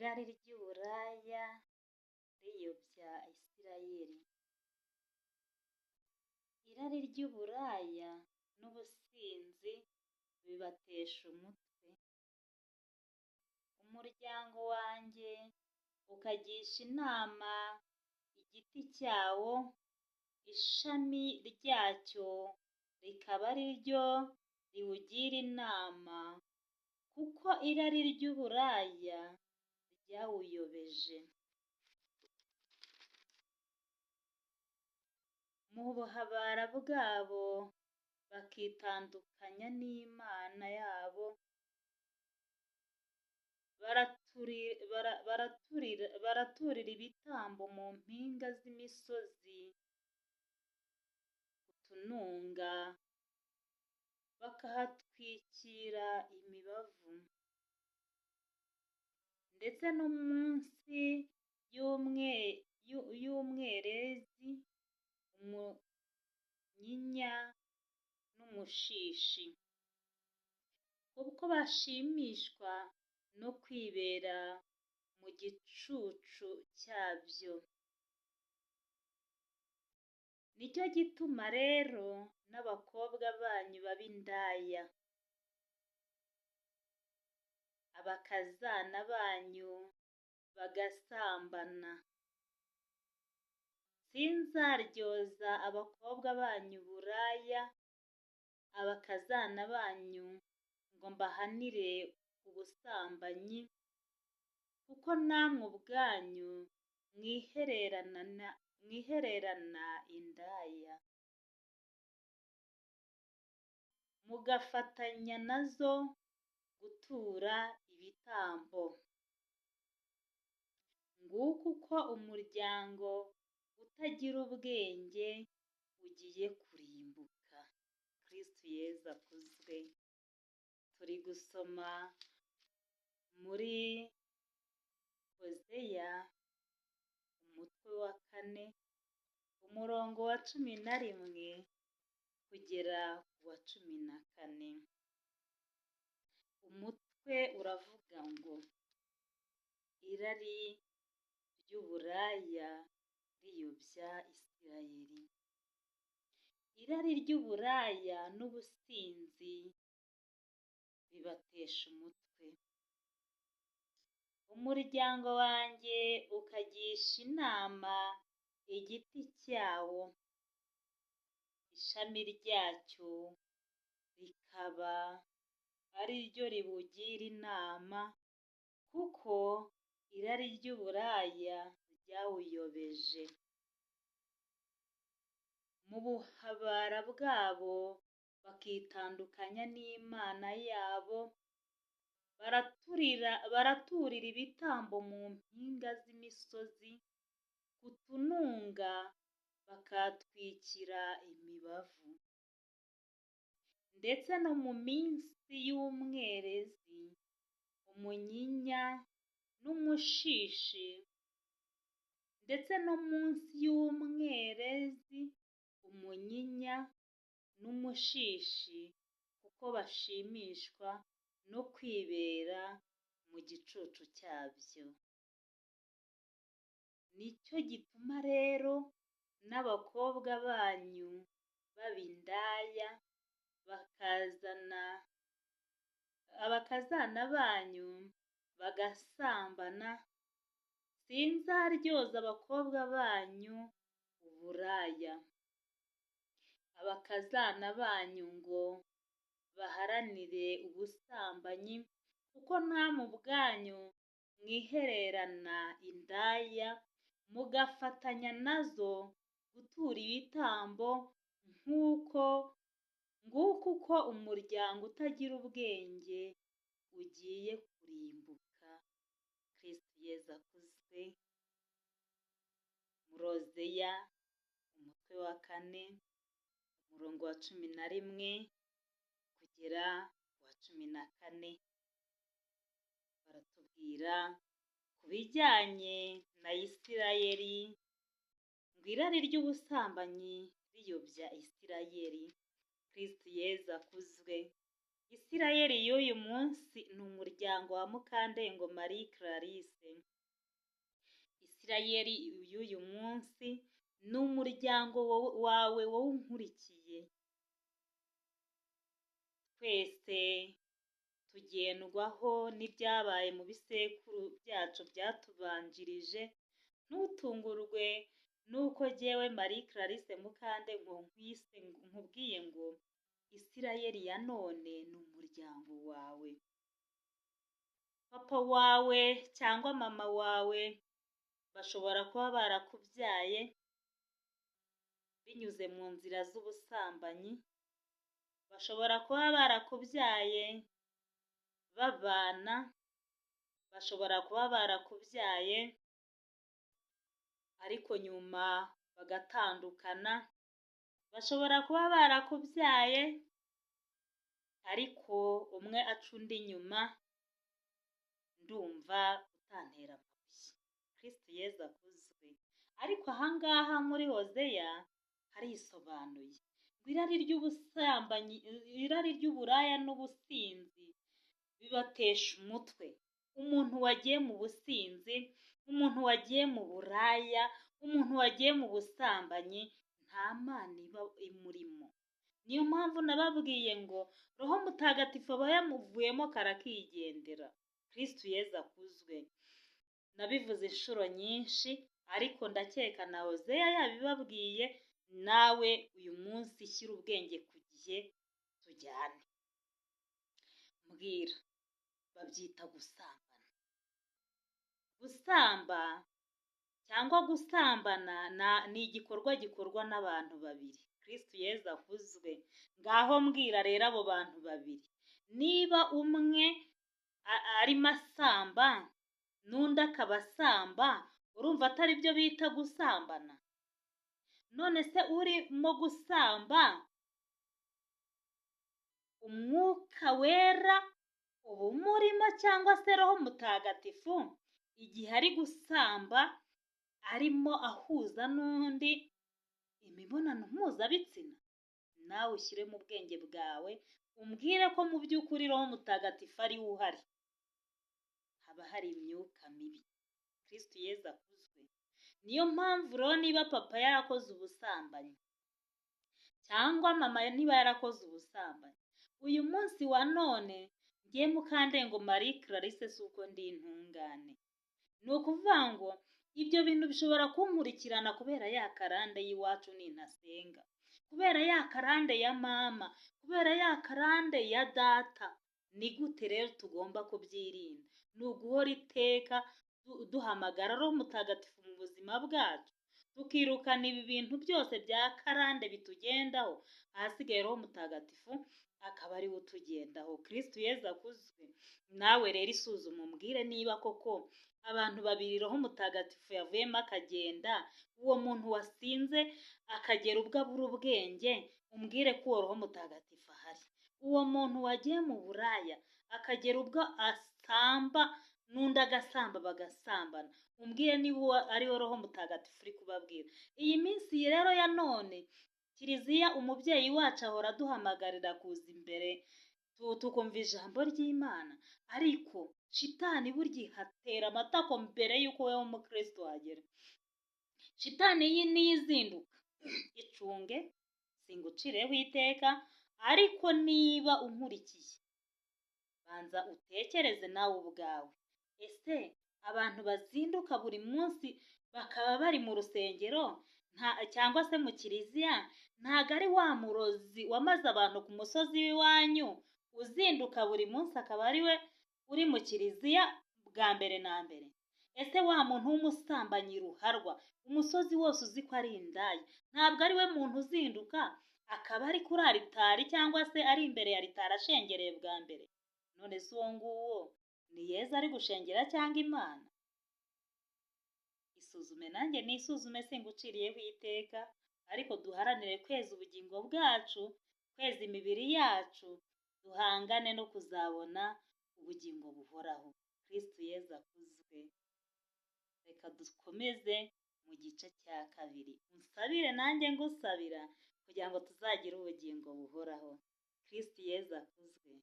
Irari ry'uburaya riyobya Isirayeli. Irari ry'uburaya n'ubusinzi bibatesha umutwe. Umuryango wanjye ukagisha inama igiti cyawo, ishami ryacyo rikaba ari ryo riwugira inama, kuko irari ry'uburaya ryawuyobeje. Mu buhabara bwabo bakitandukanya n'Imana yabo, baraturira ibitambo mu mpinga z'imisozi, ku tununga bakahatwikira imibavu, ndetse no munsi y'umwerezi, umunyinya n'umushishi, kuko bashimishwa no kwibera mu gicucu cyabyo. Nicyo gituma rero n'abakobwa banyu baba indaya, abakazana banyu bagasambana. Sinzaryoza abakobwa banyu uburaya, abakazana banyu ngo mbahanire ubusambanyi, kuko namwe ubwanyu mwihererana indaya, mugafatanya nazo gutura ibitambo. Nguko uko umuryango utagira ubwenge ugiye kurimbuka. Kristu Yezu akuzwe. Turi gusoma muri Hozeya umutwe wa 4 umurongo wa 11 kugera ku wa 14. Umutwe uravuga ngo irari ry'uburaya riyobya Isirayeli. Irari ry'uburaya n'ubusinzi bibatesha umutwe. Umuryango wanjye ukagisha inama igiti cyawo, ishami ryacyo rikaba ari ryo riwugira inama, kuko irari ry'uburaya ryawuyobeje. Mu buhabara bwabo bakitandukanya n'Imana yabo, baraturira ibitambo mu mpinga z'imisozi, ku tununga bakatwikira imibavu, ndetse no mu minsi y'umwerezi, umunyinya n'umushishi, ndetse no munsi y'umwerezi, umunyinya n'umushishi, kuko bashimishwa no kwibera mu gicucu cyabyo. Nicyo gituma rero n'abakobwa banyu baba indaya, bakazana abakazana banyu bagasambana. Sinzaryoza abakobwa banyu uburaya, abakazana banyu ngo baharanire ubusambanyi, kuko namwe ubwanyu mwihererana indaya, mugafatanya nazo gutura ibitambo, nk'uko nguko uko umuryango utagira ubwenge ugiye kurimbuka. Kristu Yezu akuzwe. Muri Hozeya umutwe wa 4 umurongo wa 11 kugera ku wa 14, baratubwira ku bijyanye na Isirayeli, ngo irari ry'ubusambanyi riyobya Isirayeli. Kristu Yezu akuzwe. Isirayeli y'uyu munsi ni umuryango wa Mukandengo Marie Clarisse. Isirayeli y'uyu munsi ni umuryango wawe wowe unkurikiye. Twese tugendwaho n'ibyabaye mu bisekuru byacu byatubanjirije. Ntutungurwe nuko jyewe Marie Clarisse Mukandengo nkwise nkubwiye ngo Isirayeli ya none ni umuryango wawe. Papa wawe cyangwa mama wawe bashobora kuba barakubyaye binyuze mu nzira z'ubusambanyi, bashobora kuba barakubyaye babana, bashobora kuba barakubyaye ariko nyuma bagatandukana, bashobora kuba barakubyaye ariko umwe aca undi inyuma. Ndumva utantera amabuye. Kristo Yezu akuzwe. Ariko ahangaha muri Hozeya harisobanuye ngo irari ry'ubusambanyi, irari ry'uburaya n'ubusinzi bibatesha umutwe. Umuntu wagiye mu businzi, umuntu wagiye mu buraya, umuntu wagiye mu busambanyi, nta Mana iba imurimo. Niyo mpamvu nababwiye ngo Roho Mutagatifu aba yamuvuyemo karakigendera. Kristo Yezu akuzwe. Nabivuze inshuro nyinshi, ariko ndakeka na Hozeya yabibabwiye. Nawe uyu munsi shyira ubwenge ku gihe, tujyane. Mbwira, babyita gusambana. Gusamba cyangwa gusambana ni igikorwa gikorwa n'abantu babiri. Kristo Yezu akuzwe. Ngaho mbwira rero abo bantu babiri, niba umwe arimo asamba n'undi akaba asamba, urumva atari byo bita gusambana? None se urimo gusamba umwuka wera uba umurimo cyangwa se Roho Mutagatifu, igihe ari gusamba arimo ahuza n'undi imibonano mpuzabitsina? Nawe ushyire mu bwenge bwawe umbwire ko mu by'ukuri Roho Mutagatifu ari we uhari. Haba hari imyuka mibi. Kristo Yezu akuzwe. Niyo mpamvu rero niba papa yarakoze ubusambanyi cyangwa mama niba yarakoze ubusambanyi, uyu munsi wa none ngiye Mukandengo Marie Clarisse si uko ndi intungane. Ni ukuvuga ngo ibyo bintu bishobora kunkurikirana kubera ya karande y'iwacu nintasenga, kubera ya karande ya mama, kubera ya karande ya data. Ni gute rero tugomba kubyirinda? Ni uguhora iteka duhamagara Roho Mutagatifu mu buzima bwacu, tukirukana ibi bintu byose bya karande bitugendaho, ahasigaye Roho Mutagatifu akaba ariwe utugendaho. Kristo Yezu akuzwe. Nawe rero isuzuma umbwire niba koko abantu babiri Roho Mutagatifu yavuyemo akagenda, uwo muntu wasinze akagera ubwo abura ubwenge, umbwire ko uwo Roho Mutagatifu ahari. Uwo muntu wagiye mu buraya akagera ubwo asamba n'undi agasamba bagasambana, umbwire niba uwo ari we Roho Mutagatifu uri kubabwira. Iyi minsi rero ya none Kiliziya umubyeyi wacu ahora aduhamagarira kuza imbere tukumva ijambo ry'Imana, ariko shitani burya ihatera amatako mbere y'uko wowe w'umukristo wagera. Shitani iyi niyo izinduka, icunge singucireho iteka, ariko niba unkurikiye banza utekereze nawe ubwawe. Ese abantu bazinduka buri munsi bakaba bari mu rusengero cyangwa se mu kiliziya, ntago ari wa murozi wamaze abantu ku musozi w'iwanyu uzinduka buri munsi akaba ari we uri mu kiliziya bwa mbere na mbere? Ese wa muntu w'umusambanyi ruharwa, umusozi wose uzi ko ari indaya, ntabwo ari we muntu uzinduka akaba ari kuri aritari cyangwa se ari imbere ya aritari ashengereye bwa mbere? None se uwo nguwo ni Yezu ari gushengera cyangwa Imana? Isuzume nanjye nisuzume, singuciriyeho iteka, ariko duharanire kweza ubugingo bwacu, kweza imibiri yacu, duhangane no kuzabona ubugingo buhoraho. Kristo Yezu akuzwe. Reka dukomeze mu gice cya kabiri. Unsabire nanjye ngusabira kugira ngo tuzagire ubugingo buhoraho. Kristo Yezu akuzwe.